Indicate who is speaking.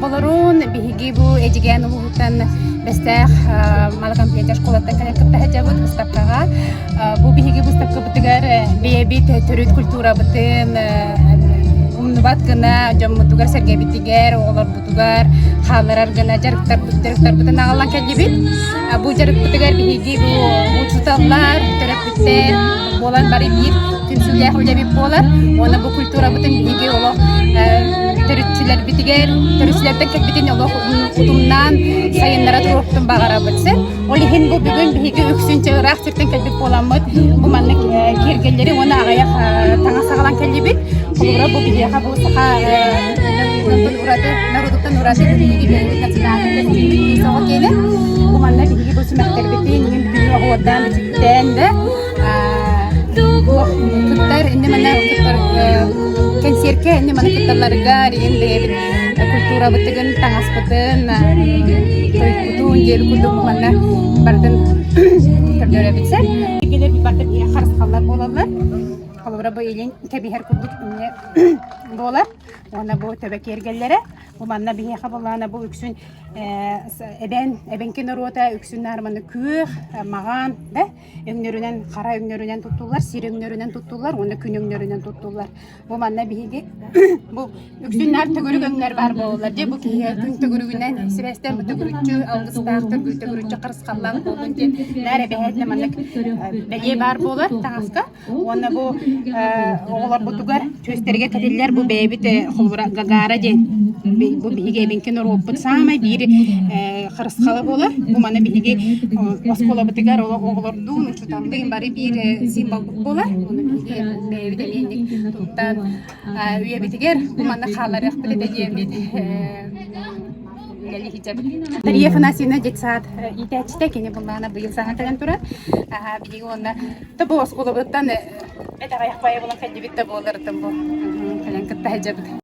Speaker 1: Дорооболорун, биһиги бу Эдьигээн улууһуттан Бэстээх Малакампетя школаттан кэлэн кытта сылдьабыт выставкаҕа. Бу биһиги выставкабытыгар бэйэбит төрүт культурабытын умнубат гына дьоммутугар-сэргэбитигэр, оҕолорбутугар хаалларар гына дьарыктарбытын аҕалан кэллибит. Бу дьарыкпытыгар биһиги бу учууталлар, төрөппүттэр буолан бары биир түмсүүлээх үлэбит буолар. Уонна бу культурабытын биһиги олох төрүччүлэрбитигэр, төрүччүлэртэн кэлбитин олох утумнаан сайыннара туруохпутун баҕарабыт. Ол иһин бу бүгүн биһиги үксүн ыраах сиртэн кэлбит буоламмыт, бу маннык киэргэллэри уонна аҕыйах таҥас аҕалан кэллибит. Холобура бу биһиэхэ бу саха ураты народуттан ураты биһиги бэйэбит национальнай көстүүммүт соҕо киэнэ. Бу манна биһиги бу сүмэхтэрбитин иһин бүтүннүү оһуордаан бичиктээн да кыттар иннэ манна кыттар кэнсиэркэ иннэ манна кытталларыгар иһин бэйэбит культурабытыгын таҥаспытын тойукпутун диэри курдук манна барытын көрдөрөбүт сэр. Кэлэр барыта харысхаллар буолаллар. Холобура бу илин кэбиһэр курдук инньэ буолар. Уонна бу төбө киэргэллэрэ. Бу манна биһиэхэ буоллаҕына бу үксүн эбэн, эбэҥки норуота үксүн наар манна күөх, маҕан да өҥнөрүнэн, хара өҥнөрүнэн туттуллар, сир өҥнөрүнэн туттуллар уонна күн өҥнөрүнэн туттуллар. Бу манна биһиги бу үксүн наар төгүрүк өҥнөр баар буолаллар. Дьэ бу киһи күн төгүрүгүнэн сибээстээн бу төгүрүччү алгыстаах төгүрүччү харысхаллаах буоллун диэн наар эбэһээтинэ маннык бэлиэ баар буолар таҥаска. Уонна бу оҕолорбутугар түөстэригэр кэтиллэр бу бэйэбит холобура Гагара диэн бу биһиги эбиҥки норуоппут саамай биир харысхала буолар. Бу маны биһиги оскуолабытыгар оҕолордуун, учууталлыын бары биир символбут буолар. Ону биһиги бэйэбит эмиэ инник туттан үйэбитигэр бу манна хаалларыахпыт этэ диэммит үлэлии Дария Афанасьевна детсад иитээччитэ кини буллаана быйыл саҥа кэлэн турар. Биһиги уонна Та бу оскуолабыттан этэҕэйэх баайа булан кэллибит да буоларытын бу кэлэн кытта сылдьабыт.